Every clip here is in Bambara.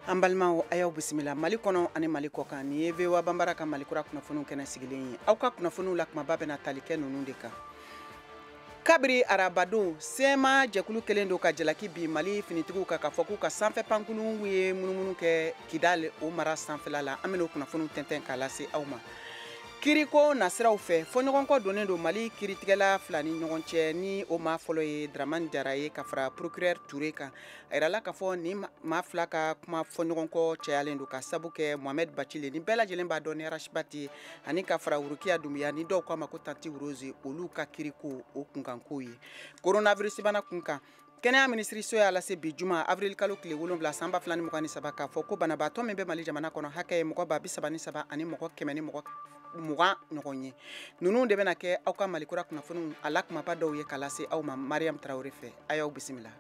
An balimaw, a y'aw bisimila Mali kɔnɔ ani Mali kɔ kan. Nin ye VOA Banbara ka Mali kura kunnafoniw kɛnɛ sigilen ye. Aw ka kunnafoniw la kumaba bɛna tali kɛ ninnu de kan. Kabiri arabadon, CMA jɛkulu kelen don ka jalaki bi Mali finitigiw kan, k'a fɔ k'u ka sanfɛ pankurunw ye munumunu kɛ Kidal, o mara sanfɛla la. An bɛn'o kunnafoniw tɛntɛn k'a lase aw ma. Kiriko nasiraw fɛ, fɔɲɔgɔnkɔ donnen don Mali kiritigɛla fila ni ɲɔgɔn cɛ, ni o maa fɔlɔ ye Dramane Jara ye ka fara procureur Touré kan. A yirala k'a fɔ ni maa fila ka kuma fɔɲɔgɔnkɔ cayalen don ka sabu kɛ Mohamed Bacile, ni bɛɛ lajɛlen b'a dɔn ni Ras Bath ye, ani ka fara Rokia Doumbia, ni dɔw k'a ma ko Tanti Rose, olu ka kiriko o kunkanko ye. Coronavirus bana kunkan, kɛnɛya minisiriso y'a lase bi juma avril kalo tile 7 san 2023, k'a fɔ ko banabaatɔ min bɛ Mali jamana kɔnɔ hakɛ ye mɔgɔ 330 ani mɔgɔ kɛmɛ ni mɔgɔ mugan ɲɔgɔn ye. Ninnu de bɛna kɛ aw ka Mali kura kunnafoniw a la kumaba dɔw ye k'a lase aw ma Mariam Traoré fɛ. A y'aw bisimila.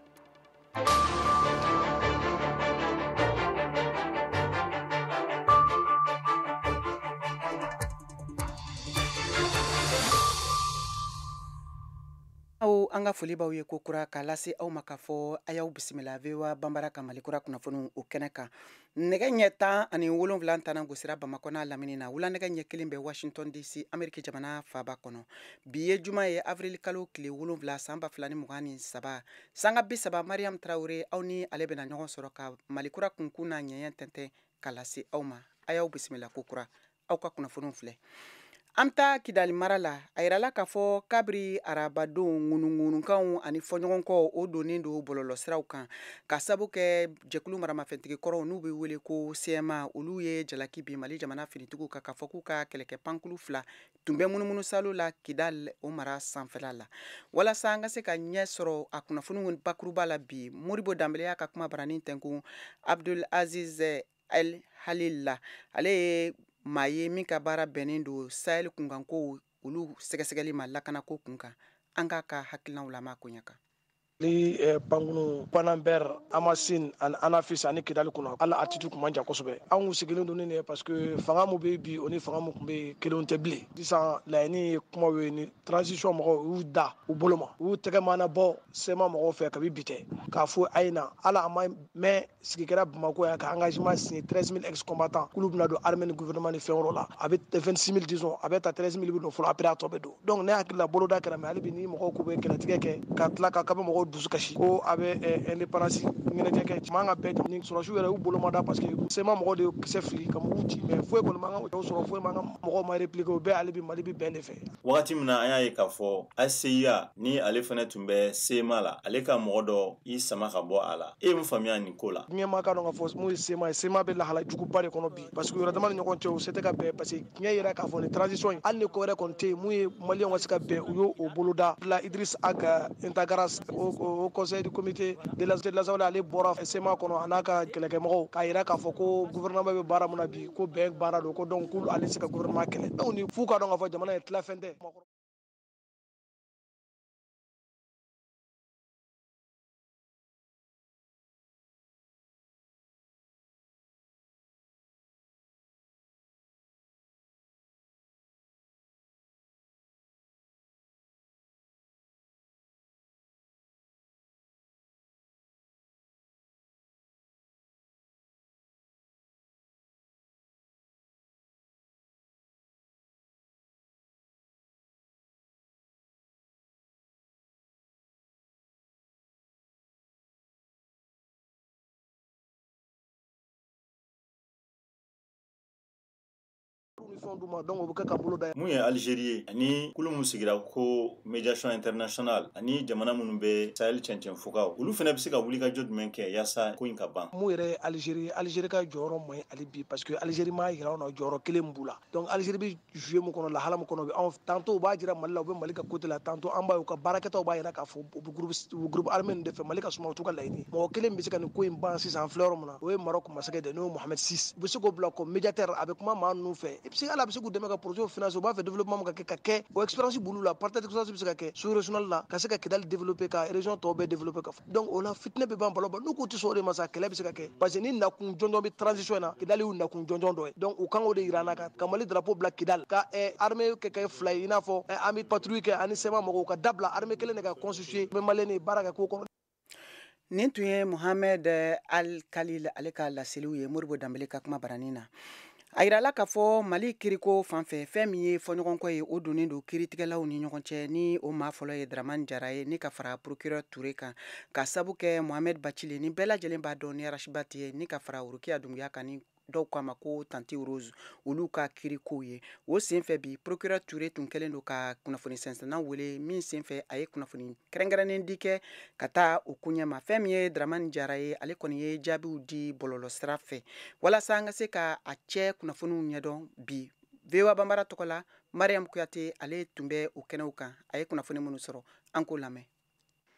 Aw, an ka foli b'aw ye ko kura k'a lase aw ma, k'a fɔ a y'aw bisimila VOA Banbara ka Mali kura kunnafoniw o kɛnɛ kan. Nɛgɛ ɲɛ 17 tana gosira Bamakɔ n'a lamini na, wula nɛgɛ ɲɛ 1 bɛ Washington DC, Ameriki jamana faaba kɔnɔ. Bi ye juma ye, avril kalo tile 7 san 2023, sanga 30, Mariam Traoré, aw ni ale bɛna ɲɔgɔn sɔrɔ ka Mali kura kunkun n'a ɲɛɲɛ tɛntɛn k'a lase aw ma. A y'aw bisimila ko kura, aw ka kunnafoniw filɛ. An bɛ taa Kidali mara la. A yirala k'a fɔ kabiri arabadon, ŋunuŋunukanw ani fɔɲɔgɔnkɔw o donnen don bɔlɔlɔsiraw kan ka sabu kɛ jɛkulu maramafɛntigi kɔrɔw, n'u bɛ wele ko CMA, olu ye jalaki bi Mali jamana finitigiw kan, k'a fɔ k'u ka kɛlɛkɛ pankulu fila tun bɛ munumunu salo la Kidal, o mara sanfɛla la. Walasa an ka se ka ɲɛ sɔrɔ a kunnafoniw bakuruba la bi, Modibo Danbele y'a ka kuma baranin tɛnkun Abdul Aziz El Halil la. Ale ye maa ye min ka baara bɛnnen don Sahel kunkankow olu sɛgɛsɛgɛli ma lakanako kun kan. An k'a ka hakilinaw lamɛn koɲɛ kan. Ni pankunu Panamber, Amasin ani Anafis ani Kidali kɔnɔ, hali attitude kun man jan kosɛbɛ. Anw sigilen don ni nin ye parce que fanga mun bɛ bi, o ni fanga mun tun bɛ kelenw tɛ bilen. Sisan laɲini ye kumaw ye ni transition mɔgɔw u y'u da u bolo ma, u y'u tɛgɛ mana bɔ CMA mɔgɔw fɛ kabi bi tɛ, k'a fɔ a ye na hali a ma mɛn sigi kɛra Bamakɔ yan ka engagement signé 13 000 ex combattants k'olu bɛna don armée ni gouvernement ni fɛn wɛrɛw la. A bɛ 26 000 disons, a bɛ ta 13 000 bɛ don fɔlɔ, après a tɔ bɛ don. Donc ne hakili la boloda kɛra, mais hali bi ni mɔgɔw k'u bɛ kɛlɛtigɛ kɛ ka tila ka bɛ mɔgɔw dusu kasi ko a bɛ indépendance ɲɛnajɛ kɛ, man ka bɛɛ ni sɔrɔsiw yɛrɛ y'u bolo ma da, parce que CMA mɔgɔw de ye kisɛ fili ka mugu ci, mais foyi kɔni man ka sɔrɔ, foyi man ka mɔgɔw ma répliquer. O bɛɛ hali bi Mali bi bɛn de fɛ. Wagati min na an y'a ye k'a fɔ ACIA ni ale fana tun bɛ CMA la, ale ka mɔgɔ dɔ y'i sama ka bɔ a la, e ye mun faamuya nin ko la? Diɲɛ maa ka dɔn k'a fɔ mun ye CMA ye. CMA bɛ lahala juguba de kɔnɔ bi, parce que yɛrɛ dama ni ɲɔgɔn cɛ u se tɛ ka bɛn, parce que diɲɛ yɛrɛ k'a fɔ ni transition in, hali ni ko wɛrɛ kɔni tɛ yen mun ye maliyɛnw ka se ka bɛn, u y'o boloda la. Idriss Ag Intagaras au conseil du comité de la l'Assemblée, ale bɔra CMA kɔnɔ a n'a ka kɛlɛkɛmɔgɔw k'a yira k'a fɔ ko gouvernement bɛ baara mun na bi, ko bɛn baara don, ko donc k'olu ale se ka gouvernement kɛlɛ. Donc ni f'u ka dɔn k'a fɔ jamana ye tilafɛn tɛ. Ni fɛnw d'u ma, donc o bɛ kɛ ka bolo da. Mun ye Algérie ye ani kulu mun sigira ko médiation internationale ani jamana minnu bɛ Sahel cɛncɛn fugaw, olu fana bɛ se ka wulikajɔ jumɛn kɛ yaasa ko in ka ban? Mun yɛrɛ ye Algérie, Algérie ka jɔyɔrɔ man ɲi hali bi, parce que Algérie m'a yira anw na jɔyɔrɔ kelen min b'u la. Donc Algérie bɛ jouer mun kɔnɔ, lahala mun kɔnɔ, anw tantôt u b'a jira Mali la, u bɛ Mali ka côté la, tantôt an b'a ye u ka baarakɛtaw b'a yira k'a fɔ u bɛ groupe armé de fɛ. Mali ka suma, u t'u ka laɲini. Mɔgɔ kelen bɛ se ka nin ko in ban sisan, an filɛ yɔrɔ min na, o ye Maroc masakɛ de, n'o ye Mohamed VI. U bɛ se k'o bila comme médiateur, a bɛ kuma maa ninnu fɛ, i bɛ se hali a bɛ se k'u dɛmɛ ka projet financer. U b'a fɛ développement min ka kɛ, ka kɛ, o expérience b'olu la. Partenaire d'expérience bɛ se ka kɛ sous régional la, ka se ka Kidali développer, ka région tɔw bɛɛ développer ka fɔ. Donc o la fitinɛ bɛ ban balo ban. N'u k'u tɛ sɔn o de ma sa, kɛlɛ bɛ se ka kɛ, parce que ni nakun jɔnjɔn bɛ transition in na, Kidali y'u nakun jɔnjɔn dɔ ye. Donc u kan k'o de yira an na, ka Mali drapeau bila Kidali, ka armée kɛ fila ye, i n'a fɔ an bɛ patrouille kɛ ani CMA mɔgɔw, ka dabila, armée kelen de ka constituer, bɛ Malien de baara kɛ ko kɔnɔ. Nin tun ye Mohamed Al Khalil ale ka laseliw ye Modibo Danbele ka kuma baranin na. A yirala k'a fɔ Mali kiriko fanfɛ, fɛn min ye fɔɲɔgɔnkɔ ye, o donnen don kiiritigɛlaw ni ɲɔgɔn cɛ, ni o maa fɔlɔ ye Dramane Jara ye, ni ka fara procureur Touré kan, ka sabu kɛ Mohamed Bacili, ni bɛɛ lajɛlen b'a dɔn ni Ras Bath ye, ni ka fara Rokia Doumbouya kan, ni dɔw k'a ma ko Tanti Rose, olu ka kirikow ye. O senfɛ bi, procureur Touré tun kɛlen don ka kunnafoni sɛnsɛnna wele, min senfɛ a ye kunnafoni kɛrɛnkɛrɛnnen di kɛ ka taa o koɲɛ ma. Fɛn min ye Dramane Jara ye, ale kɔni ye jaabiw di bɔlɔlɔsira fɛ walasa an ka se ka a cɛ kunnafoniw ɲɛdɔn. Bi VOA Banbara tɔgɔ la, Mariam Kuyate ale tun bɛ o kɛnɛw kan. A ye kunnafoni minnu sɔrɔ, an k'o lamɛn.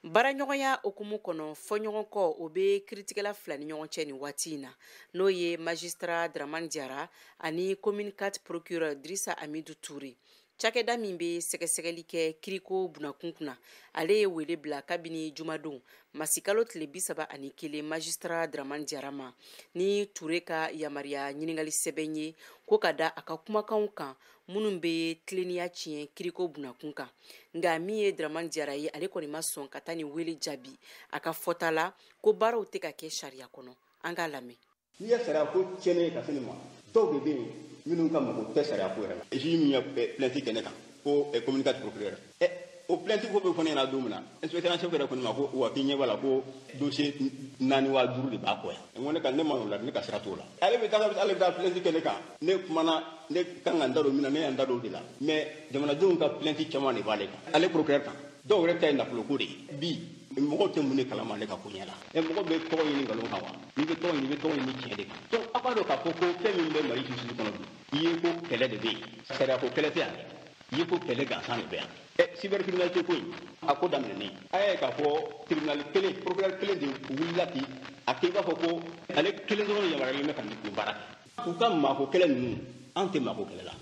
Baaraɲɔgɔnya hukumu kɔnɔ, fɔɲɔgɔnkɔ o bɛ kiiritigɛla fila ni ɲɔgɔn cɛ nin waati in na, n'o ye magistrat Dramane Jara ani commune 4 procureur Drissa Amidu Touré. Cakɛda min bɛ sɛgɛsɛgɛli kɛ kiriko bunakun kunna, ale ye wele bila kabini jumadon masikalo tile 31 magistrat Dramane Jara ma ni Touré ka yamaruya ɲininkali sɛbɛn ye, ko ka da a ka kumakanw kan minnu bɛ tilennenya tiɲɛ kiriko bunakun kan. Nka min ye Dramane Jara ye, ale kɔni ma sɔn ka taa ni wele jaabi. A ka fɔta la, ko baaraw tɛ ka kɛ sariya kɔnɔ. An k'a lamɛn. N'i ye sariya ko tiɲɛnen ka se nin ma, dɔw de bɛ yen minnu ka mago tɛ sariya ko yɛrɛ la. Juge min ye plainte kɛ ne kan ko commune 4 procureur, o plainte ko bɛ fɔ ne ɲɛna don min na, inspecteur en chef yɛrɛ ko ne ma ko wa k'i ɲɛ b'a la ko dossier 4 wa 5 de b'a kɔ yan. N ko ne ka ne ma o la, ne ka sira t'o la. Ale bɛ taa plainte kɛ ne kan, ne kumana, ne kan ka n da don min na, ne y'an da don o de la. Mais jamanadenw ka plainte caman de b'ale kan, ale procureur kan. Dɔw yɛrɛ ta ye nafoloko de ye. Bi mɔgɔw tɛ mun de kalama ale ka ko ɲɛ la. Mɔgɔ bɛ tɔgɔ ɲini nkalon kan wa? N'i bɛ tɔgɔ ɲini, i bɛ tɔgɔ ɲini tiɲɛ de kan. Donc aw b'a dɔn k'a fɔ ko fɛn min bɛ Mali justice kɔnɔ bi, i ye ko kɛlɛ de bɛ yen, sariya ko kɛlɛ tɛ yan dɛ, i ye ko kɛlɛ gansan de bɛ yan. Cybercriminalité ko in, a ko daminɛnen, a y'a ye k'a fɔ tribunal kelen, procureur kelen de wulila k'i a kɛ i b'a fɔ ko ale kelen dɔrɔn de yamaruyalen bɛ ka nin baara kɛ. U ka maako kɛlɛ ninnu, an tɛ maako kɛlɛ la.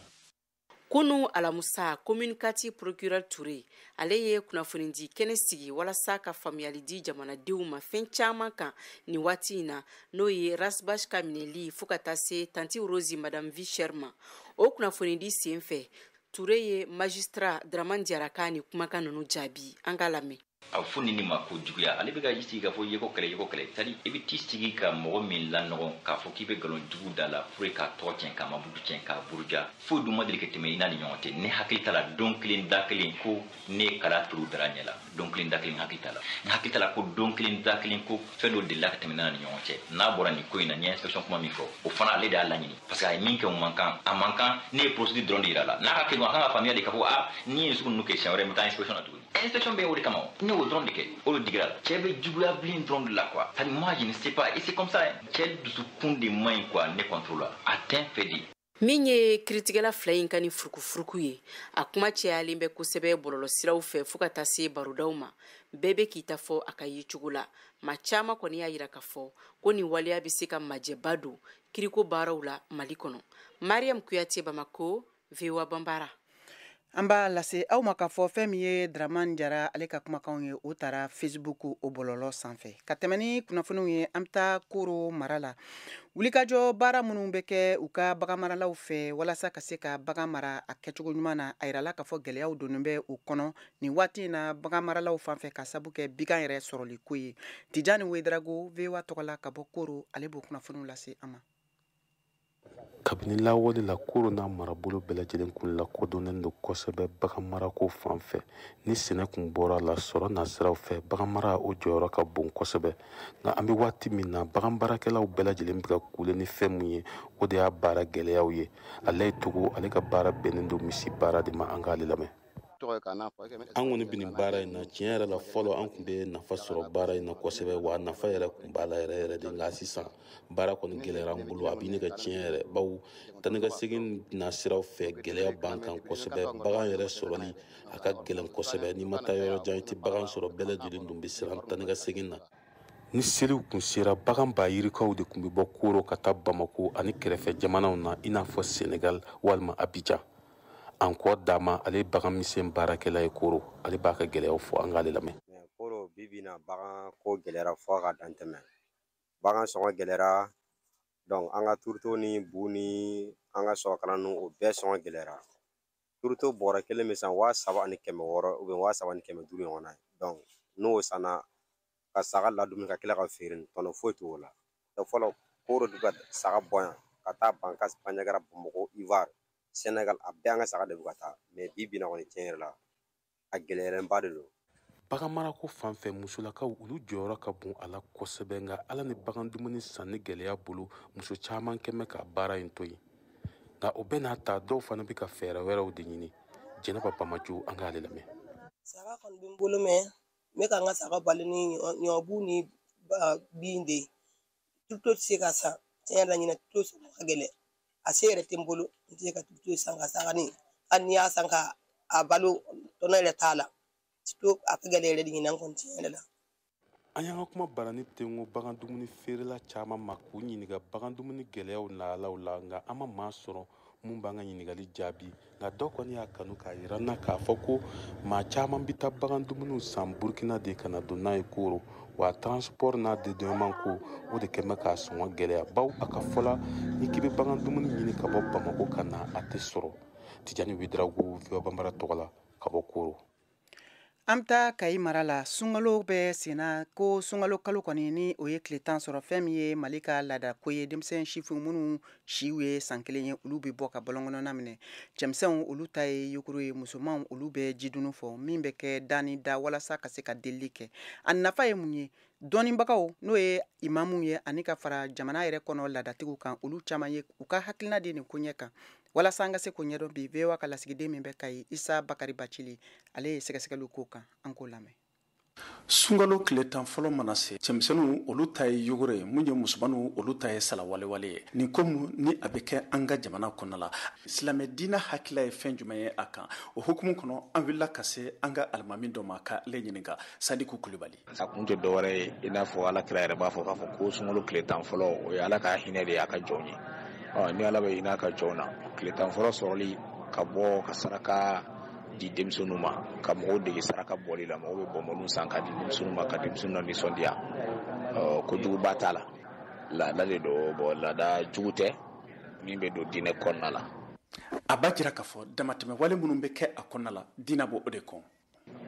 Kunu alamusa, commune 4 procureur Touré ale ye kunnafonidi kɛnɛ sigi walasa ka faamuyali di jamanadenw ma fɛn caman kan nin waati in na, n'o ye Ras Bath ka minɛli fo ka taa se Tanti Rose, Madame Vie ma. O kunnafonidi sen fɛ, Touré ye magistrat Dramane Jara ka ni kumakan ninnu jaabi. An k'a lamɛn. A fo ni ma ko juguya, ale bɛ ka i sigi k'a fɔ yeko kɛlɛ, yeko kɛlɛ. C'est à dire, i bɛ t'i sigi ka mɔgɔ min lanɔgɔn k'a fɔ k'i bɛ nkalon jugu da la pour k'a tɔgɔ tiɲɛ, k'a mabudu tiɲɛ, k'a buruja, foyi dun ma deli ka tɛmɛ i n'a ni ɲɔgɔn cɛ. Ne hakili t'a la don kelen da kelen ko ne kala turu dara ɲɛ la. Don kelen da kelen, hakili t'a la. N hakili t'a la ko don kelen da kelen ko fɛn dɔ delila ka tɛmɛ n'a ni ɲɔgɔn cɛ. N'a bɔra nin ko in na, n ye inspection kuma min fɔ, o fana ale de y'a laɲini, parce que a ye min kɛ, o man kan, a man kan. Ne ye procédure dɔrɔn de yira la. N'a ka kɛ, a kan ka faamuya de k'a fɔ a ni ye sugu ninnu kɛ, siɲɛ wɛrɛ n bɛ taa inspection na tuguni. Inspection bɛ o de kama. Ne y'o dɔrɔn de kɛ, o de digira la. Cɛ bɛ juguya bilen dɔrɔn de la quoi. C'est à dire, moi je ne sais pas, et c'est comme ça, cɛ dusukun de man ɲi quoi. Ne contre la, a tɛ n fɛ de. Min ye kiiritigɛla fila in ka ni furukufuruku ye, a kuma cayalen bɛ kosɛbɛ bɔlɔlɔsiraw fɛ fo ka taa se barodaw ma. Bɛɛ bɛ k'i ta fɔ a ka yecogo la. Maa caman kɔni y'a yira k'a fɔ ko nin waleya bɛ se ka majɛba don kiriko baaraw la Mali kɔnɔ. Mariam Kuyate, Bamako, VOA Banbara. An b'a lase aw ma k'a fɔ fɛn min ye Dramane Jara ale ka kumakanw ye, o taara Facebook o bɔlɔlɔ sanfɛ. Ka tɛmɛ ni kunnafoniw ye, an bɛ taa Koro mara la. Wulikajɔ baara minnu bɛ kɛ u ka baganmaralaw fɛ walasa ka se ka bagan mara a kɛcogo ɲuman na, a yirala k'a fɔ gɛlɛyaw donnen bɛ o kɔnɔ nin waati in na baganmaralaw fan fɛ, ka sabu kɛ bigan yɛrɛ sɔrɔli ko ye. Tijani Wedrago, VOA tɔgɔ la ka bɔ Koro, ale b'o kunnafoniw lase an ma. Kabini lawale la, Koro n'a marabolo bɛɛ lajɛlen kun lakodɔnnen don kosɛbɛ baganmarako fan fɛ. Ni sɛnɛ kun bɔra la, sɔrɔ nasiraw fɛ, baganmara o jɔyɔrɔ ka bon kosɛbɛ. Nka an bɛ waati min na, bagan baarakɛlaw bɛɛ lajɛlen bɛ ka kule ni fɛn mun ye, o de y'a baara gɛlɛyaw ye. Ale ye Togo, ale ka baara bɛnnen don misi baara de ma. An k'ale lamɛn. An kɔni bɛ nin baara in na, tiɲɛ yɛrɛ la, fɔlɔ an tun bɛ nafa sɔrɔ baara in na kosɛbɛ, wa nafa yɛrɛ tun b'a la yɛrɛ yɛrɛ de. Nka sisan baara kɔni gɛlɛyara an bolo, a bɛ ɲini ka tiɲɛ yɛrɛ, bawo taa ni ka segin nasiraw fɛ, gɛlɛya b'an kan kosɛbɛ. Bagan yɛrɛ sɔrɔli a ka gɛlɛn kosɛbɛ. N'i ma taa yɔrɔ jan, i tɛ bagan sɔrɔ. Bɛɛ lajɛlen dun bɛ siran taa ni ka segin na. Ni seliw kun sera, bagan ba yirikaw de tun bɛ bɔ Koro ka taa Bamako ani kɛrɛfɛ jamanaw na, i n'a fɔ Senegal walima Abidjan. An kɔ dama, ale ye bagan misɛn baarakɛla ye Koro, ale b'a ka gɛlɛyaw fɔ. An k'ale lamɛn. Koro bi bi na, bagan ko gɛlɛyara fo ka dan tɛmɛ. Bagan sɔngɔ gɛlɛyara. Donc an ka tourteau ni bu ni an ka sɔgɔkala ninnu, o bɛɛ sɔngɔ gɛlɛyara. Tourteau bɔrɔ kelen bɛ san 3600 ou bien 3500 ɲɔgɔnna ye. Donc n'o sanna Ka saga ladumuni ka tila ka feere, tɔnɔ foyi t'o la. Fɔlɔ Koro de ka saga bɔ yan ka taa Bankas, Bandiagara, Bamakɔ, Ivoire, Sénégal, a bɛɛ an ka saga de bɛ ka taa. Mais bi bi in na kɔni, tiɲɛ yɛrɛ la, a gɛlɛyalenba de don. Baganmarako fan fɛ, musolakaw olu jɔyɔrɔ ka bon a la kosɛbɛ. Nka ala ni bagan dumuni sanni gɛlɛya bolo, muso caman kɛmɛ ka baara in to yen. Nka o bɛɛ n'a ta, dɔw fana bɛ ka fɛɛrɛ wɛrɛw de ɲini. Jɛnɛba Bamajo, an k'ale lamɛn. Saga kɔni bɛ n bolo, mɛ n bɛ ka n ka saga balo ni ɲɔbu ni bin de ye. Tuto tɛ se ka san. Tiɲɛ yɛrɛ la, ɲinɛ tuto sɔrɔ ka gɛlɛn. A se yɛrɛ tɛ n bolo, n tɛ se ka tuto san ka saga ni. Hali n'i y'a san ka a balo, tɔnɔ yɛrɛ t'a la. Tuto a ka gɛlɛn yɛrɛ de ɲinɛ kɔni, tiɲɛ yɛrɛ la. An y'an ka kuma barani tengo bagan dumuni feerela caman ma k'u ɲininka bagan dumuni gɛlɛyaw lahalaw la, nka an ma maa sɔrɔ mun b'an ka ɲininkali jaabi. Nka dɔ kɔni y'a kanu k'a yira n na k'a fɔ ko maa caman bɛ taa bagan dumuniw san Burukina de ka na don n'a ye Koro, wa transport n'a dédouanement ko, o de kɛn bɛ k'a sɔngɔ gɛlɛya, baw a ka fɔ la, ni k'i bɛ bagan dumuni ɲini ka bɔ Bamako ka na, a tɛ sɔrɔ. Tijani Widirago, VOA Banbara tɔgɔ la, ka bɔ Koro. An bɛ taa Kayi mara la. Sunkalo bɛ senna ko sunkalo kalo kɔni ni o ye tile 10 sɔrɔ, fɛn min ye Mali ka laadako ye, denmisɛn sifinw minnu siw ye san 1 ye, olu bɛ bɔ ka bɔlɔnkɔnɔna minɛ. Cɛmisɛnw olu ta ye yukuru ye, musomanw olu bɛ jidunu fɔ min bɛ kɛ da ni da walasa ka se ka delili kɛ. A nafa ye mun ye? Dɔnnibagaw, n'o ye imamuw ye, ani ka fara jamana yɛrɛ kɔnɔ laadatigiw kan, olu caman ye u ka hakilina di nin koɲɛ kan. Walasa an ka se k'o ɲɛdɔn bi, VOA ka lasigiden min bɛ Kayi, Isa Bakari Bacili, ale ye sɛgɛsɛgɛliw k'o kan. An k'o lamɛn. Sunkalo tile 10 fɔlɔ mana se, cɛmisɛnninw olu ta ye yogoro ye, mun ye musomanninw olu ta ye salawalewale ye. Nin ko mun ni a bɛ kɛ an ka jamana kɔnɔna la, silamɛ diinɛ hakilila ye fɛn jumɛn ye a kan? O hukumu kɔnɔ, an wulila ka se an ka alimami dɔ ma ka ale ɲininka, Sadiku Kulubali. A kun tɛ dɔwɛrɛ ye, i n'a fɔ Ala kira yɛrɛ b'a fɔ k'a fɔ ko sunkalo tile 10 fɔlɔ, o ye Ala ka hinɛ de ye a ka jɔnw ye. Ɔ ni Ala bɛ hinɛ a ka jɔnw na, tile 10 fɔlɔ sɔrɔli ka bɔ ka saraka di denmisɛnninw ma, ka mɔgɔw dege saraka bɔli la, mɔgɔw bɛ bɔnbɔnniw san ka di denmisɛnninw ma, ka denmisɛnninw na nisɔndiya, kojuguba t'a la. Laada de don, bɔn laada jugu tɛ min bɛ don diinɛ kɔnɔna la. A b'a jira k'a fɔ damatɛmɛ wale minnu bɛ kɛ a kɔnɔna la, diinɛ b'o de kɔn.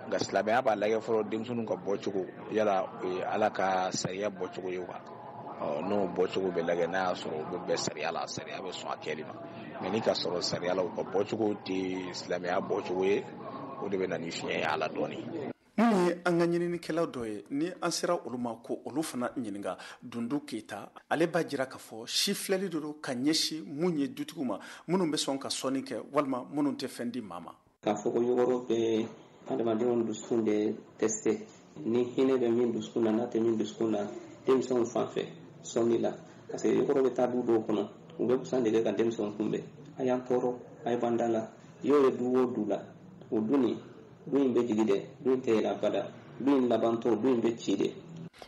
Nka silamɛya b'a lajɛ fɔlɔ denmisɛnninw ka bɔcogo, yala o ye Ala ka sariya bɔcogo ye wa? N'o bɔcogo bɛ lajɛ, n'a y'a sɔrɔ u bɛ bɛn sariya la, sariya bɛ sɔn a kɛli ma. Mɛ ni ka sɔrɔ sariya la, u ka bɔcogo tɛ silamɛya bɔcogo ye, o de bɛ na ni fiɲɛ ye a la dɔɔnin. Minnu ye an ka ɲininikɛlaw dɔ ye, ni an sera olu ma ko olu fana ɲininka, Dundu Keyita, ale b'a jira k'a fɔ si filɛli de don ka ɲɛsin mun ye dutigiw ma minnu bɛ sɔn ka sɔnni kɛ walima minnu tɛ fɛn di maa ma. K'a fɔ ko yɔrɔ bɛ adamadenw dusukun de tester, ni hinɛ bɛ min dusukun na, n'a tɛ min dusukun na, denmisɛnw fan fɛ sɔnni la, parce que yɔrɔ bɛ taa du dɔw kɔnɔ, u bɛ busan de kɛ ka denmisɛnw kunbɛn. A y'an tɔɔrɔ, a ye ban da la. I y'o ye du o du la, o du nin, du in bɛ jigi dɛ, du in tɛ yɛlɛ abada, du in labantɔ, du in bɛ ci de.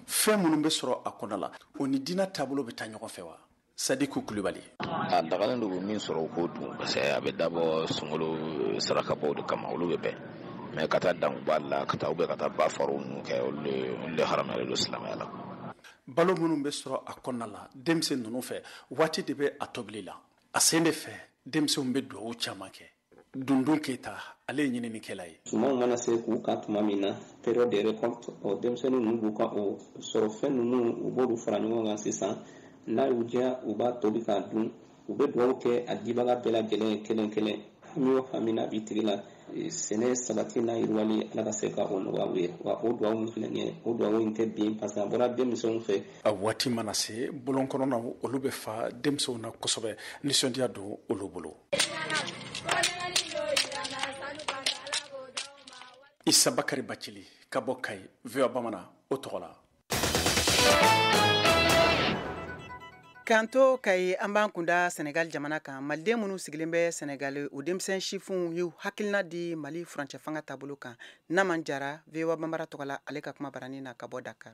Fɛn minnu bɛ sɔrɔ a kɔnɔ la, o ni diinɛ taabolo bɛ taa ɲɔgɔn fɛ wa? Sadiku Kulubali. A dagalen don min sɔrɔ, u k'o dun, parce que a bɛ dabɔ sunkalo sarakabɔw de kama, olu bɛ bɛn. Mɛ ka taa danguba la, ka taa ka taa ba fariw ninnu kɛ, olu de haramuyalen don silamɛya la. Balo minnu bɛ sɔrɔ a kɔnɔna la denmisɛn ninnu fɛ, waati de bɛ a tobili la. A sen de fɛ, denmisɛnw bɛ dugawu caman kɛ. Dundun Keyita, ale ye ɲininikɛla ye. Sumanw mana se k'u kan tuma min na, période de récolte, ɔ denmisɛnnin ninnu b'u ka o sɔrɔ fɛn ninnu, u b'olu fara ɲɔgɔn kan sisan. N'a y'u diya, u b'a tobi k'a dun. U bɛ dugawu kɛ a dibaga bɛɛ lajɛlen ye kelen kelen. Hami o hami n'a b'i tigi la, sɛnɛ sabati n'a yiriwali, Ala ka se ka o nɔgɔya u ye. Wa o dugawu min filɛ nin ye, o dugawu in tɛ bin, parce que a bɔra denmisɛnw fɛ. A waati mana se, bɔlɔn kɔnɔnaw olu bɛ fa denmisɛnw na kosɛbɛ, nisɔndiya don olu bolo. Isa Bakari Bacili ka bɔ Kayi, VOA Bamanan o tɔgɔ la. Kanto Kayi, an b'an kunda Senegal jamana kan. Maliden minnu sigilen bɛ Senegal, o denmisɛn sifinw y'u hakilina di Mali furancɛ fanga taabolo kan. Naman Jara, VOA Banbara tɔgɔ la, ale ka kuma baranin na ka bɔ Dakar.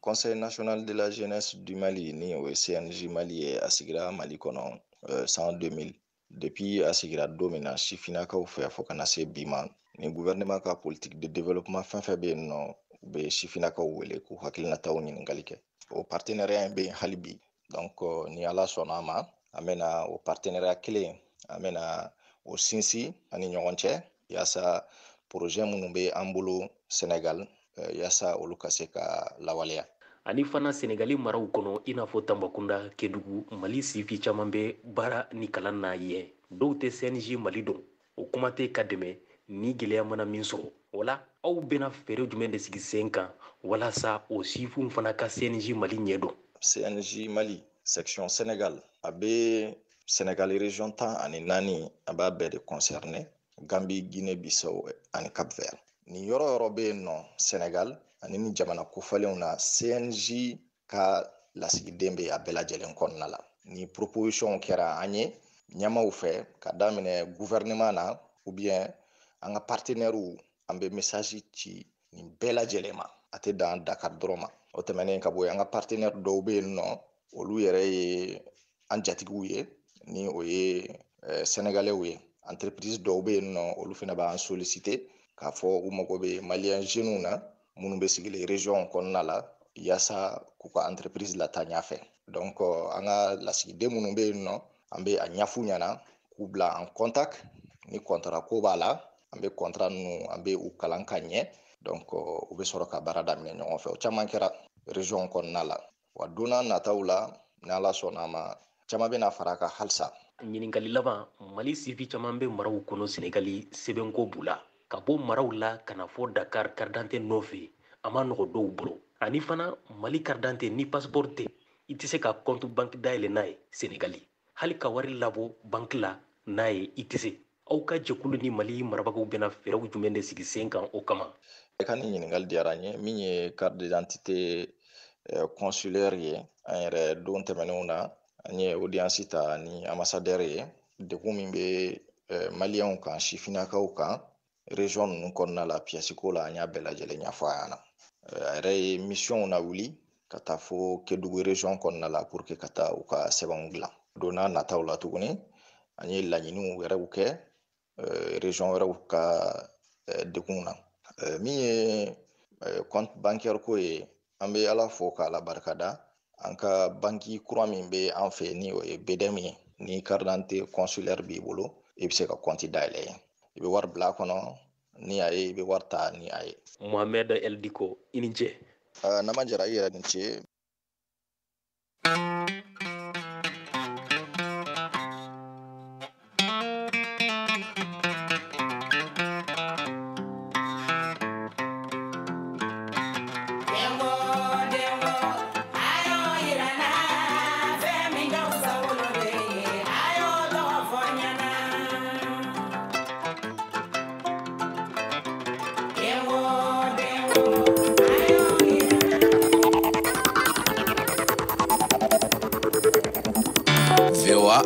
Conseil national de la jeunesse du Mali, ni o ye CNJ Mali ye, a sigira Mali kɔnɔ san 2000. Depuis a sigira don min na sifinnakaw fɛ fo ka na se bi ma, ni gouvernement ka politique de développement fɛn fɛn bɛ yen nɔ, u bɛ sifinnakaw wele k'u hakilinataw ɲininkali kɛ. O partenariat in bɛ yen hali bi. Donc ni Ala sɔnna a ma, an bɛna o partenariat kelen, an bɛna o sinsin an ni ɲɔgɔn cɛ, yaasa projet minnu bɛ an bolo Sénégal yaasa olu ka se ka lawaleya. Ani fana Senegali maraw kɔnɔ, i n'a fɔ Tambacounda, Kédougou, Mali sifi caman bɛ baara ni kalan na yen. Dɔw tɛ CNJ Mali dɔn, o kuma tɛ ka dɛmɛ ni gɛlɛya mana min sɔrɔ. O la, aw bɛna fɛɛrɛ jumɛn de sigi sen kan walasa o sifinw fana ka CNJ Mali ɲɛ dɔn? CNJ Mali section Sénégal, a bɛ Sénégal région 14, a b'a bɛɛ de concerné, Gambie, Guinée Bissau ani Cap Vert. Nin yɔrɔ yɔrɔ bɛ yen nɔ Sénégal ani ni jamana kofɔlenw na, CNJ ka lasigiden bɛ a bɛɛ lajɛlen kɔnɔna la. Ni proposition kɛra an ye ɲɛmaaw fɛ, ka daminɛ gouvernement na ou bien an ka partenaires, an bɛ message ci nin bɛɛ lajɛlen ma, a tɛ dan Dakar dɔrɔn ma. O tɛmɛnen ka bɔ yen, an ka partenaire dɔw bɛ yen nɔ, olu yɛrɛ ye an jatigiw ye, ni o ye Sénégalais ye. Entreprise dɔw bɛ yen nɔ, olu fana b'an solliciter k'a fɔ u mago bɛ malien jeunes na minnu bɛ sigilen région kɔnɔna la, yaasa k'u ka entreprise lataa ɲɛfɛ. Donc an ka lasigiden minnu bɛ yen nɔ, an bɛ a ɲɛf'u ɲɛna k'u bila en contact. Ni contrat ko b'a la, an bɛ contrat ninnu, an bɛ u kalan ka ɲɛ. Donc u bɛ sɔrɔ ka baara daminɛ ɲɔgɔn fɛ. O caman kɛra région kɔnɔna la. Wa don n'a nataw la, ni Ala sɔnna a ma, caman bɛna fara a kan halisa. Ɲininkali laban, Mali sifi caman bɛ maraw kɔnɔ Senegali sɛbɛnko b'u la. Ka bɔ maraw la ka na fɔ Dakar carte d'identité nɔfɛ, a ma nɔgɔ dɔw bolo. Ani fana Mali carte d'identité ni passeport tɛ, i tɛ se ka compte banque dayɛlɛ n'a ye Senegali. Hali ka wari labɔ banque la n'a ye, i tɛ se. Aw ka jɛkulu ni Mali marabagaw bɛna fɛɛrɛw jumɛn de sigi sen kan o kama? I ka nin ɲininkali diyara n ye. Min ye carte d'identité consulaire ye, an yɛrɛ don tɛmɛnenw na, an ye audience ta ni ambassadeur ye. Degun min bɛ maliyɛnw kan, sifinnakaw kan région ninnu kɔnɔna la, pièce ko la, an y'a bɛɛ lajɛlen ɲɛfɔ a ɲɛna. A yɛrɛ ye mission lawuli ka taa fo Kédougou région kɔnɔna la pour que ka taa u ka sɛbɛnw dilan. Don n'a nataw la tuguni, an ye laɲiniw wɛrɛw kɛ région wɛrɛw ka degun na. Min ye compte bancaire ko ye, an bɛ Ala fo k'a barikada. An ka banki kura min bɛ an fɛ, ni o ye BDM ye, ni carte d'identité consulaire b'i bolo, i bɛ se ka compte dayɛlɛ yen. I bɛ wari bila a kɔnɔ, ni a ye, i bɛ wari ta ni a ye. Mohamed El Diko, i ni ce. Nama Jara, i yɛrɛ ni ce.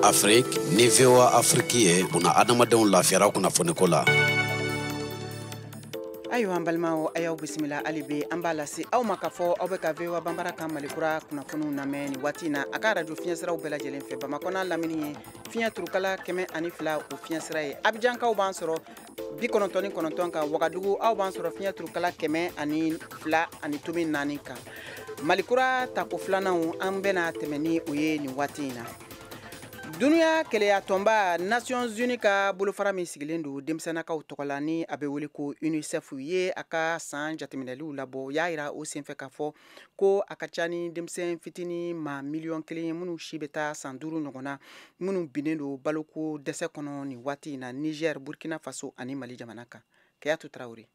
Afrique ni VOA Afrique ye buna adamadenw lafiyara kunnafoniko la. Ayiwa, an balimaw, a y'aw bisimila hali bi. An b'a lase aw ma k'a fɔ aw bɛ ka VOA Banbara ka Malikura kunnafoniw lamɛn nin waati in na, a ka radio fiɲɛsiraw bɛɛ lajɛlen fɛ. Bamakɔ n'a lamini ye fiɲɛ turukala 102 o fiɲɛsira ye. Abijankaw b'an sɔrɔ 99 kan. Wagadugu, aw b'an sɔrɔ fiɲɛ turukala 102.4 kan. Malikura tako filananw, an bɛna tɛmɛ ni o ye nin waati in na. Dunuya keleya tɔnba Nations Unies ka bolofara min sigilen don denmisɛnnakaw tɔgɔ la, ni a bɛ wele ko UNICEF ye, a ka san jateminɛliw labɔ. O y'a yira o senfɛ k'a fɔ ko a ka ca ni denmisɛn fitinin maa 1 miliyɔn ye, minnu si bɛ taa san 5 ɲɔgɔn na, minnu binnen don baloko dɛsɛ kɔnɔ nin waati in na Niger, Burkina Faso ani Mali jamana kan. Kayatu Tarawele.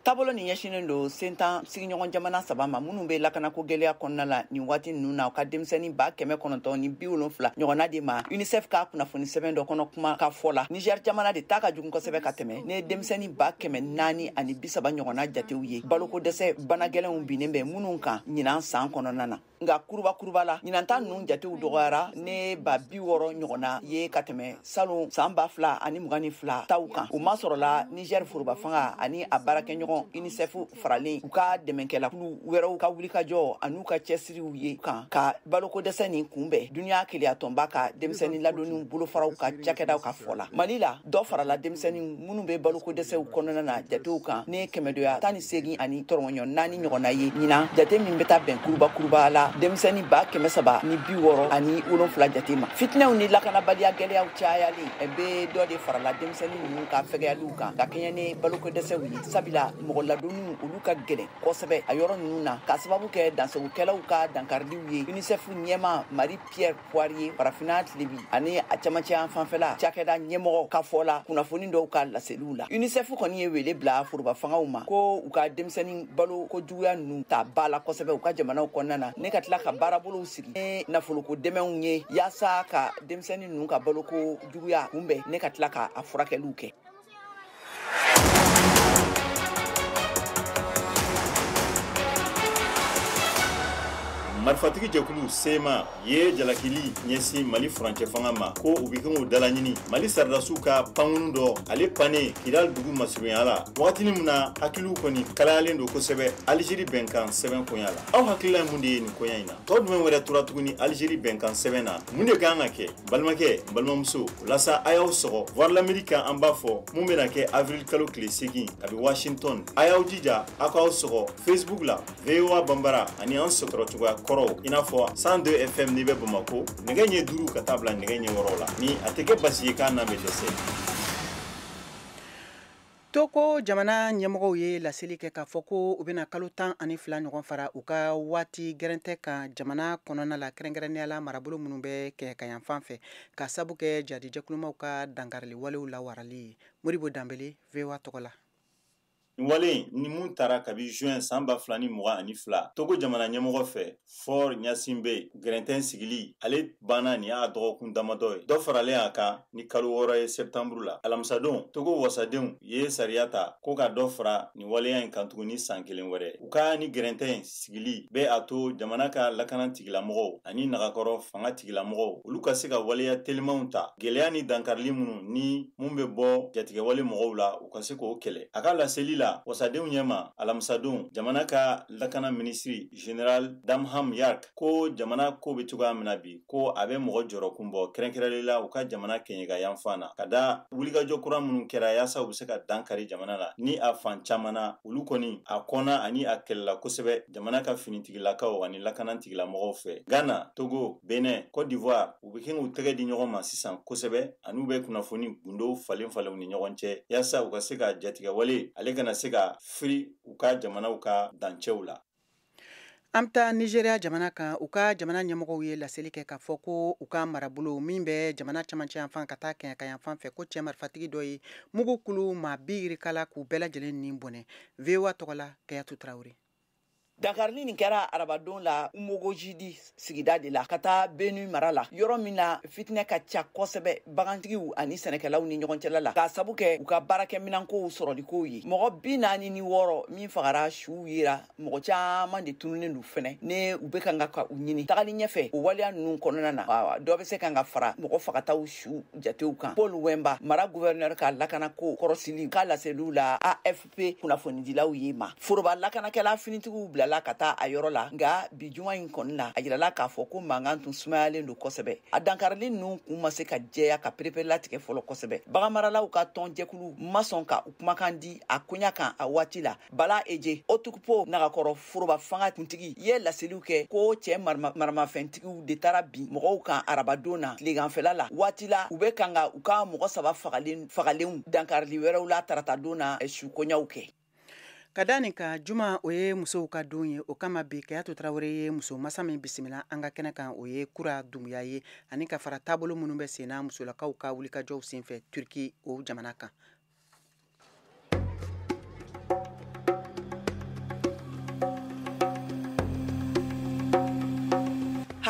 Taabolo nin ɲɛsinnen don sentan sigiɲɔgɔn jamana saba ma minnu bɛ lakanako gɛlɛya kɔnɔna la nin waati ninnu na, u ka denmisɛnnin 970 ɲɔgɔnna de ma. UNICEF ka kunnafoni sɛbɛn dɔ kɔnɔ, kuma ka fɔ la, Niger jamana de ta ka jugu kosɛbɛ ka tɛmɛ ne denmisɛnnin 430 ɲɔgɔnna jatew ye baloko dɛsɛ bana gɛlɛnw binnen bɛ minnu kan ɲinan san kɔnɔna na. Nka kuruba kuruba la, ɲinan ta ninnu jatew dɔgɔyara ne 60,000 ɲɔgɔnna ye ka tɛmɛ salon san 2022 taw kan. O ma sɔrɔla Niger foroba fanga ani a baarakɛɲɔgɔn UNICEF faralen u ka dɛmɛkɛlakulu wɛrɛw ka wulikajɔ an'u ka cɛsiriw ye kan ka baloko dɛsɛ nin kunbɛn duniya keleyatɔnba ka denmisɛnnin ladonni bolofaraw ka cakɛdaw ka fɔ la. Mali la, dɔ farala denmisɛnnin minnu bɛ baloko dɛsɛw kɔnɔna na jatew kan ne 884 ɲɔgɔnna ye ɲinan, jate min bɛ taa bɛn kuruba kuruba la denmisɛnnin 367 jate ma. Fitinɛw ni lakanabaliya gɛlɛyaw cayalen bɛ dɔ de farala denmisɛnnin ninnu ka fɛgɛyaliw kan ka kɛɲɛ ni baloko dɛsɛw ye, sabula mɔgɔ ladonniw olu ka gɛlɛn kosɛbɛ a yɔrɔ ninnu na, k'a sababu kɛ dansagokɛlaw ka dankariliw ye. UNICEF ɲɛmaa Marie Pierre Poirier, farafinna tilebi ani a camancɛ yan fanfɛla cakɛda ɲɛmɔgɔ ka fɔ la kunnafoni dɔw ka laseliw la. UNICEF kɔni ye wele bila foroba fangaw ma ko u ka denmisɛnnin balo ko juguya ninnu ta ba la kosɛbɛ u ka jamanaw kɔnɔna na, ne ka tila ka baarabolow sigi ni nafoloko dɛmɛw ye yaasa ka denmisɛnnin ninnu ka baloko juguya kunbɛn, ne ka tila ka a furakɛliw kɛ. Marifatigi jɛkulu CMA ye jalakili ɲɛsin Mali furancɛ fanga ma ko u bɛ kan k'u dalaɲini Mali sɔrɔdasiw ka pankurun dɔ ale pannen Kidali dugu masurunya la wagatinin min na hakiliw kɔni kalayalen don kosɛbɛ Alizeri bɛnkan sɛbɛn koɲa la. Aw hakilila ye mun de ye nin koɲa in na? Tɔ jumɛn wɛrɛ tora tuguni Alizeri bɛnkan sɛbɛn na? Mun de kan ka kɛ? Balimakɛ, balimamuso, walasa a y'aw sɔgɔ Voix de l'Amérique kan, an b'a fɔ mun bɛna kɛ avril kalo tile 8 kabi Washington. A y'aw jija aw k'aw sɔgɔ Facebook la VOA Banbara ani an sɔrɔ cogoya kɔrɔw i n'a fɔ 102 FM n'i bɛ Bamakɔ, nɛgɛ ɲɛ 5 ka taa bila nɛgɛ ɲɛ 6 la. Ni a tɛ kɛ basi ye k'a n'a bɛ dɛsɛ. Togo jamana ɲɛmɔgɔw ye laseli kɛ k'a fɔ ko u bɛna kalo 12 ɲɔgɔn fara u ka waati gɛrɛntɛ kan jamana kɔnɔna la, kɛrɛnkɛrɛnnenya la marabolo minnu bɛ kɛɲɛka fan fɛ, ka sabu kɛ jadijɛkulumaw ka dankarili walew lawarali ye. Modibo Danbele, VOA tɔgɔ la. Nin wale ni mun taara kabi juin san 2022 Togo jamana ɲɛmɔgɔ fɛ Faure Gnassingbé, gɛrɛntɛn sigili ale banna nin y'a dɔgɔkun damadɔ ye, dɔ faralen a kan ni kalo 6 ye septembre la. Alamisadon, Togo wasadenw ye sariya ta ko ka dɔ fara nin waleya in kan tuguni san 1 wɛrɛ. U ka ni gɛrɛntɛn sigili bɛ a to jamana ka lakana tigilamɔgɔw ani nagakɔrɔ fanga tigilamɔgɔw olu ka se ka waleya telimanw ta gɛlɛya ni dankarili minnu ni mun bɛ bɔ jatigɛwale mɔgɔw la, u ka se k'o kɛlɛ. A ka laseli la wasadenw ɲɛma alamisadon, jamana ka lakana minisiri général Damham Yark ko jamana ko bɛ cogoya min na bi, ko a bɛ mɔgɔ jɔrɔkun bɔ, kɛrɛnkɛrɛnlen la u ka jamana kɛɲɛka yanfan na, ka da wulikajɔ kura minnu kɛra yaasa u bɛ se ka dan kari jamana la ni a fan caman na, olu kɔni a kɔnna ani a kɛlɛla kosɛbɛ jamana ka finitigilakaw ani lakana tigilamɔgɔw fɛ. Ghana, Togo, Benin, Côte d'Ivoire, u bɛ kɛ k'u tɛgɛ di ɲɔgɔn ma sisan kosɛbɛ, ani u bɛ kunnafoni gundow falen falen u ni ɲɔgɔn cɛ yaasa u ka se ka jatigɛwale ale kana se ka firi u ka jamanaw ka dancɛw la. An bɛ taa Nigeria jamana kan. U ka jamana ɲɛmɔgɔw ye laseli kɛ k'a fɔ ko u ka marabolo min bɛ jamana camancɛ yanfan ka taa kɛɲɛka yanfan fɛ, ko cɛ marifatigi dɔ ye mugu kulu maa 20 la k'u bɛɛ lajɛlen ni bɔnɛ. VOA tɔgɔ la, Kayatu Tarawele. Dankarili nin kɛra arabadon la Umogojidi sigida de la ka taa Benue mara la, yɔrɔ min na fitinɛ ka ca kosɛbɛ bagantigiw ani sɛnɛkɛlaw ni ɲɔgɔn cɛla la, k'a sabu kɛ u ka baarakɛminɛnkow sɔrɔlikow ye. Mɔgɔ 46 min fagara, suw yera, mɔgɔ caman de tununnen don fɛnɛ ne u bɛ kan ka u ɲini. Tagali ɲɛfɛ o waleya ninnu kɔnɔna na, dɔ bɛ se kan ka fara mɔgɔ fagataw su jatew kan. Paul Wemba, mara gouverneur ka lakanako kɔrɔsili ka laseliw la AFP kunnafonidilaw ye ma, foroba lakanakɛla finitigiw bila ka taa a yɔrɔ la, nka bi juma in kɔni la, a yirala k'a fɔ ko mankan tun sumayalen don kosɛbɛ. A dankarili ninnu kun ma se ka jɛya ka pereperelatigɛ fɔlɔ kosɛbɛ. Baganmaralaw ka tɔnjɛkulu ma sɔn ka u kumakan di a koɲa kan a waati la. Bala Eje Otukpo, nagakɔrɔ foroba fanga kuntigi, ye laseliw kɛ ko cɛ maramafɛntigiw de taara bin mɔgɔw kan arabadon na tileganfɛla la. Waati la u bɛ kan ka u ka mɔgɔ 3 fagalenw dankarili wɛrɛw la taratadon na su koɲaw kɛ. Ka da nin kan, juma o ye musow ka don ye. O kama bi Kayatu Tarawele ye muso masa min bisimila an ka kɛnɛ kan, o ye Kura Dumuya ye, ani ka fara taabolo minnu bɛ sen na musolakaw ka wulikajɔw senfɛ Turki o jamana kan.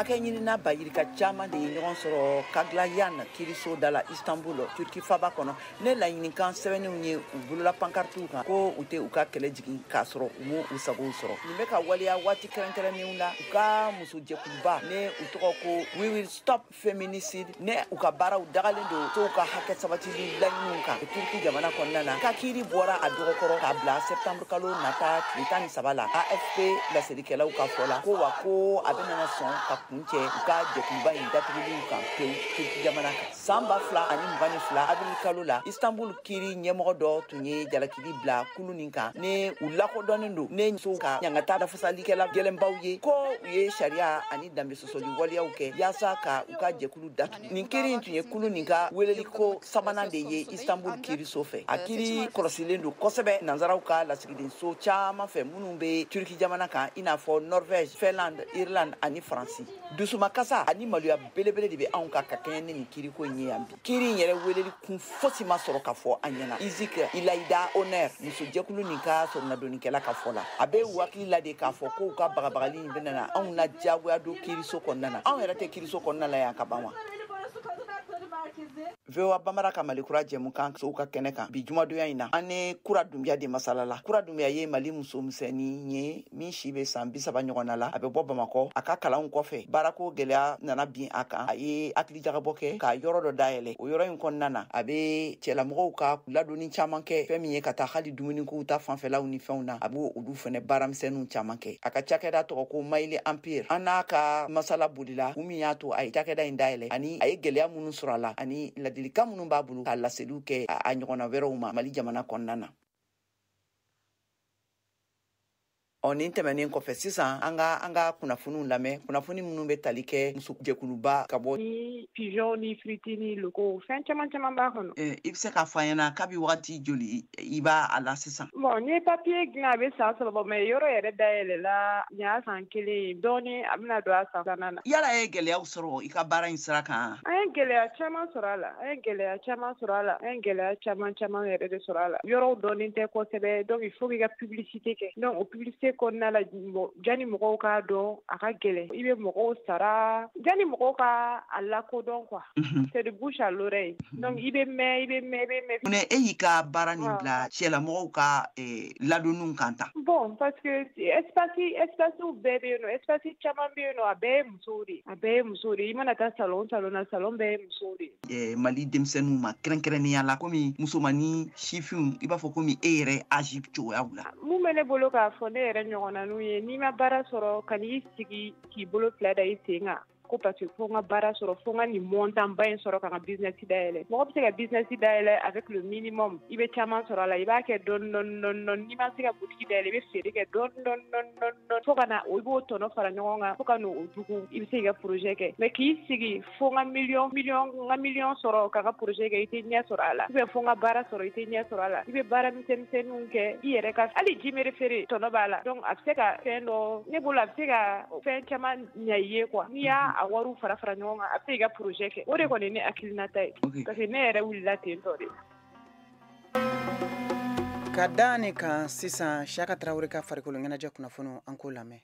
Hakɛ ɲinina bayirika caman de ye ɲɔgɔn sɔrɔ Kaglayan kiiriso da la Istanbul, Turki faba kɔnɔ. Ne laɲinikan sɛbɛnninw ye u bolola pankartiw kan ko u tɛ u ka kɛlɛ jigin k'a sɔrɔ u m'u sagow sɔrɔ. Nin bɛ ka waleya waati kɛrɛnkɛrɛnnenw la u ka musojɛkuluba ne u tɔgɔ ko We Will Stop Feminicide, ne u ka baaraw dagalen don tow ka hakɛ sabatili laɲiniw kan Turki jamana kɔnɔna na. Ka kiiri bɔra a dɔgɔkɔrɔ k'a bila septembre kalo nata tile 13 la. AFP laselikɛlaw ka fɔ la ko wa ko a bɛna sɔn ka kuncɛ u ka jɛkuluba in datuguliw kan pewu Turki jamana kan. San 2022 avril kalo la, Istanbul kiiri ɲɛmɔgɔ dɔ tun ye jalakili bila kulu nin kan ni u lakodɔnnen don ne musow ka ɲangata lafasalikɛla gɛlɛnbaw ye, ko u ye sariya ani danbe sɔsɔli waleyaw kɛ yaasa ka u ka jɛkulu datugu. Nin kiiri in tun ye kulu nin ka weleliko sabanan de ye Istanbul kiiriso fɛ. A kiiri kɔlɔsilen don kosɛbɛ nansaraw ka lasigidenso caman fɛ minnu bɛ Turki jamana kan, i n'a fɔ Norvège, Finlande, Irlande ani Faransi. Dusumakasa ani maloya belebele de bɛ anw kan ka kɛɲɛ ni nin kiiriko in ye yan bi. Kiiri in yɛrɛ weleli kun fosi ma sɔrɔ ka fɔ an ɲɛna. Izik Ilayida Oner, musojɛkulu nin ka sɔrɔnadonikɛla ka fɔ la, a bɛ hakili la de k'a fɔ k'u ka bagabagali in bɛna na anw na diyagoya don kiiriso kɔnɔna na. Anw yɛrɛ tɛ kiiriso kɔnɔna la yan ka ban wa? VOA Bambara ka Mali Kura jɛmukan sow ka kɛnɛ kan bi jumadonya in na, an ni Kura Dunbiya de masala la. Kura Dunbiya ye Mali musomisɛnnin ye min si bɛ san 30 ɲɔgɔn na la. A bɛ bɔ Bamakɔ. A ka kalanw kɔfɛ, baarako gɛlɛya nana bin a kan. A ye hakilijagabɔ kɛ ka yɔrɔ dɔ dayɛlɛ. O yɔrɔ in kɔnɔna na, a bɛ cɛlamɔgɔw ka ladonni caman kɛ, fɛn min ye ka taa hali dumunikow ta fanfɛlaw ni fɛnw na, a b'o olu fɛnɛ baaramisɛnninw caman kɛ. A ka cakɛda tɔgɔ ko Maïli Empire. An n'a ka masala bolila kun min y'a to a ye cakɛda in dayɛlɛ, ani a ye gɛlɛya minnu sɔrɔ a la, ani ladilikan minnu b'a bolo ka laseliw kɛ a ɲɔgɔnna wɛrɛw ma Mali jamana kɔnɔna na. Ɔ, nin tɛmɛnen kɔfɛ sisan, an ka kunnafoniw lamɛn, kunnafoni minnu bɛ tali kɛ muso jɛkuluba ka bɔ ni pigeon ni friti ni loko, fɛn caman caman b'a kɔnɔ. I bɛ se k'a fɔ an ɲɛna kabi wagati joli i b'a a la sisan? Bon, n ye papier dilan a bɛ san 3 bɔ, mais yɔrɔ yɛrɛ dayɛlɛla nin y'a san 1 ye dɔɔni, a bɛna don a san 2nan na. Yala e ye gɛlɛyaw sɔrɔ i ka baara in sira kan? An ye gɛlɛya caman sɔrɔ a la, an ye gɛlɛya caman sɔrɔ a la, an ye gɛlɛya caman caman yɛrɛ de sɔrɔ a la. Yɔrɔw dɔnnen tɛ kosɛbɛ, donc il faut k'i ka publicité kɛ. Donc o publicité kɔnɔna la, jani mɔgɔw k'a dɔn a ka gɛlɛn, i bɛ mɔgɔw sara jani mɔgɔw ka a lakodɔn quoi. C'est de bouche à l'oreille, donc i bɛ mɛn, i bɛ mɛn, i bɛ mɛn. Munna e y'i ka baara nin bila cɛlamɔgɔw ka ladonniw kan tan? Bon, parce que espace bɛɛ bɛ yen nɔ, espace caman bɛ yen nɔ, a bɛɛ ye musow de ye, a bɛɛ ye musow de ye. I mana taa salon na, salon bɛɛ ye musow de ye. Mali denmisɛnninw ma kɛrɛnkɛrɛnnenya la, komi musomannin sifinw, i b'a fɔ komi e yɛrɛ âge cogoyaw la. Mun bɛ ne bolo k'a fɔ ne yɛrɛ ɲɔgɔnnaninw ye, n'i ma baara sɔrɔ, ka n'i sigi k'i bolo fila da i sen kan ko parce que fo n ka baara sɔrɔ, fo n ka nin montant ba in sɔrɔ ka n ka business dayɛlɛ. Mɔgɔ bɛ se ka business dayɛlɛ avec le minimum, i bɛ caman sɔrɔ a la, i b'a kɛ dɔɔni dɔɔni dɔɔni dɔɔni. N'i ma se ka boutique dayɛlɛ, i bɛ feere kɛ dɔɔni dɔɔni dɔɔni dɔɔni fo ka na i b'o tɔnɔ fara ɲɔgɔn kan fo ka n'o dugu, i bɛ se k'i ka projet kɛ. Mais k'i sigi fo n ka miliyɔn n ka miliyɔn sɔrɔ ka n ka projet kɛ, i tɛ ɲɛ sɔrɔ a la. Ou bien fo n ka baara sɔrɔ, i tɛ ɲɛ sɔrɔ a la. I bɛ baara misɛnninw kɛ i yɛrɛ ka, hali jimere feere tɔnɔ b'a la. Donc a bɛ se ka fɛn dɔ, ne bolo a bɛ se ka fɛn caman ɲɛ i ye quoi. N'i y'a a wariw fara fara ɲɔgɔn kan, a bɛ se k'i ka projet kɛ. O de kɔni ye ne hakilinata ye, parce que ne yɛrɛ wulila ten tɔ de. Ka da nin kan sisan, Siyaka Tarawele ka farikolo ɲɛnajɛ kunnafoniw, an k'o lamɛn.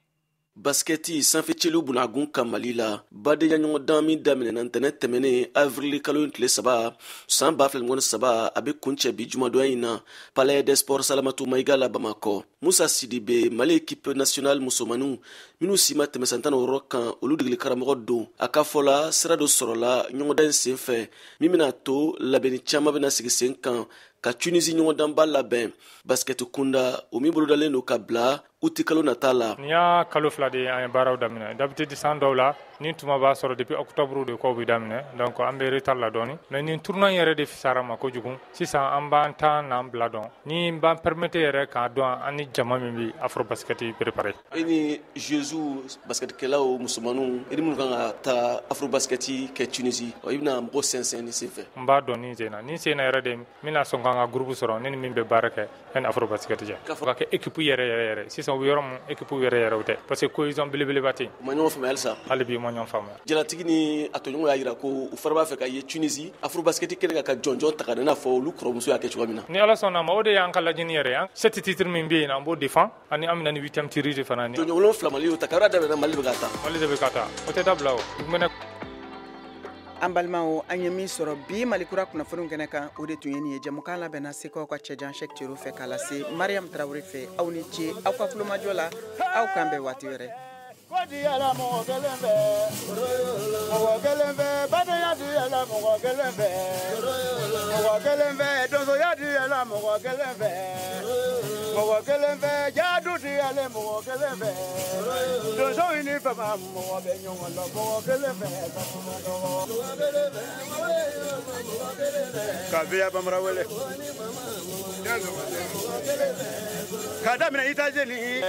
Baskɛti sanfɛcɛliw bunagun ka Mali la, badenya ɲɔgɔndan min daminɛna ntɛnɛn tɛmɛnen avril kalo in tile 3 san 2023, a bɛ kuncɛ bi jumadonya in na Palais des Sports Salamatu Mayiga la Bamakɔ. Musa Sidibe, Mali équipe nationale musomaninw minnu si ma tɛmɛ san 16 kan, olu degeli karamɔgɔ don. A ka fɔ la, sira dɔ sɔrɔla ɲɔgɔndan in sen fɛ min bɛna to labɛnni caman bɛna sigi sen kan ka Tunisie ɲɔgɔndanba labɛn basket kunda, o min bolodalen don ka bila uti kalo nata la. Nin y'a kalo 2 de ye an ye baaraw daminɛ. D'habitude san dɔw la ni tuma b'a sɔrɔ depuis octobre de kow bɛ daminɛ, donc an bɛ retard la dɔɔni. Mais nin tournoi yɛrɛ de fisara ma kojugu. Sisan an b'an ta n'an bila dɔn ni b'an permettre yɛrɛ k'a dɔn an ni jama min bɛ afro basket préparé. E ni joueurs basketkɛlaw musomaninw, e ni minnu kan ka taa afro basket kɛ Tunisie, i bɛna mɔgɔ sɛnsɛn ni sen fɛ? N b'a dɔn nin sen na, nin sen na yɛrɛ de n bɛna sɔn k'an ka groupe sɔrɔ ne ni min bɛ baara kɛ yanni afro basket cɛ. K'a fɔ ka kɛ équipe yɛrɛ yɛrɛ yɛrɛ. Sisan u bɛ yɔrɔ min, équipe yɛrɛ yɛrɛ tɛ, parce que cohésion belebeleba tɛ yen. U ma ɲɔgɔn faamuya halisa? Hali bi u ma ɲɔgɔn faamuya. Jalatigi ni a tɔɲɔgɔnw y'a jira ko u fana b'a fɛ ka ye Tunisie afro basket kɛnɛ kan ka jɔnjɔn ta ka na i n'a fɔ olu kɔrɔmuso y'a kɛ cogoya min na. Ni Ala sɔnna a ma, o de y'an ka laɲini yɛrɛ ye. 7 titres min bɛ yen, an b'o défend, ani an bɛna ni 8e titre fana. Jɔnjɔn 7 Mali y'o ta, kabini a daminɛna Mali bɛ ka ta. Mali de bɛ ka ta, o tɛ dabila o. An balimaw, an ye min sɔrɔ bi Mali Kura kunnafoniw kɛnɛ kan, o de tun ye nin ye. Jɛmukan labɛnna Sekaw ka cɛjan Cheick Tiero fɛ k'a lase Mariam Tarawele fɛ. Aw ni ce aw ka kulomajɔ la, aw k'an bɛn waati wɛrɛ. Ko di yɛlɛ mɔgɔ kelen fɛ, mɔgɔ kelen fɛ, badenya di yɛlɛ mɔgɔ kelen fɛ, mɔgɔ kelen fɛ, donsoya di yɛlɛ mɔgɔ kelen fɛ, mɔgɔ kelen fɛ, jadu di yɛlɛ mɔgɔ kelen fɛ, donso ni fama mɔgɔ bɛ ɲɔgɔn dɔn mɔgɔ kelen fɛ. Ka VOA Bambara wele k'a daminɛ États-Unis.